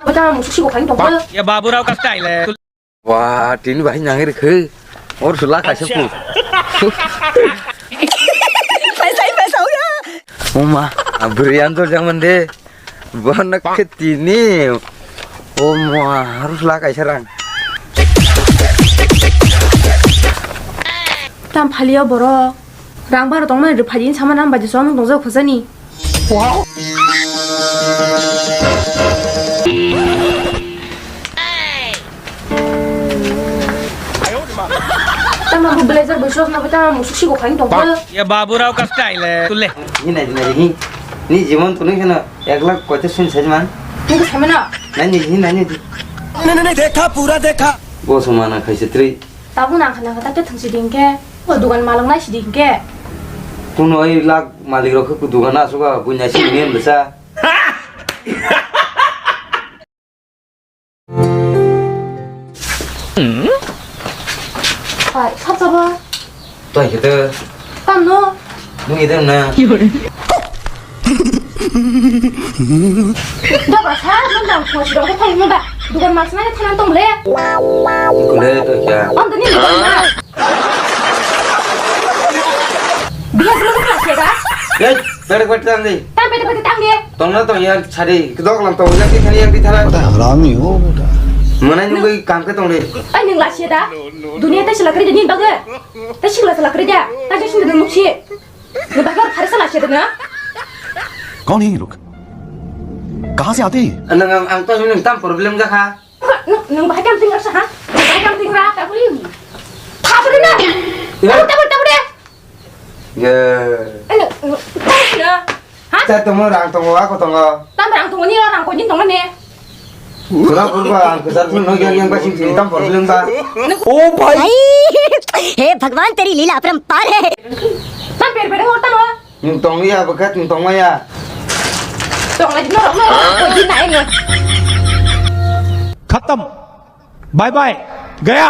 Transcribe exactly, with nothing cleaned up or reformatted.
Bwtang musuk sigo khaini tongkha. Ya babu rao ka style. Wah, tini bahai nangri khe. Or sula kaisa pu. Paisa, paisa ya. Oma, abrian to jangan de. Bona khe tini. Oma, harus lah kaisa rang. Tam phalio borok. Rang baro tongmani rwphaidi hinwi sama nang bai je chwng tongjago khojani. Tamo bo blazer bo short no tamo musuk sigo khaini tongkha. Ya babu rao ka style tule. Ni nai, ni nai, ni. Ni jimon tuni kheno ek lakh poichalis suni sajman. Ni ko samena. Nai ni, ni nai ni. नहीं नहीं नहीं, देखा पूरा देखा। Bo samana khaise tri. Tabuk nang khana kha ta khe thwng si ding khe, o dugan malok nai si ding khe. Kuno oi lak malik rok khe dugan asuk a bunya si ni bwsa. Pai, sab sabo. Toi khe to. Tam no. Nung idem na. Doga sa, nang dang khon si dong ko thai mo ba. Dugan mas na thanan tong le. Kule to kya? Am dani dugan na. Biya sulu ko se ba. Hey, bere bere tang di. Tam bere bere tang di. Tong na tong ya chari. Kedok lang tong ya ki thani yang di thara. बड़ा हरामी हो बेटा। Mana nung bai kam ke tong di. Ai ning la se da. Dunia ta sila kri ni baga. Ta sila sila kri da. Ta sila nung si. Ni baga khare sala se da na. कौन है ये लोग? कहाँ से आते हैं ये? Nang ang ang to nang tam problem ja kha. Nung, nung bahai kam ting rasa ha? Bahai kam ting ra, ta buli. Ta buli na. Ya. Ta buli, ta buli, ta buli. Ya. Eh, nung, nung, ta buli na. Ha? Cha tongo rang tongo, ako tongo. Tam rang tongo ni, rang ko ni tongo ne. Pura pura ang kesar pun no yang yang pasing tam problem ba. ओ भाई। भाई, हे भगवान, तेरी लीला अपरंपार है। Tam per per ngor tamo. Nung tong ya, bekat nung tong ya. Tong lagi norok no. Ko di na eno. खत्म। Bye bye. गया।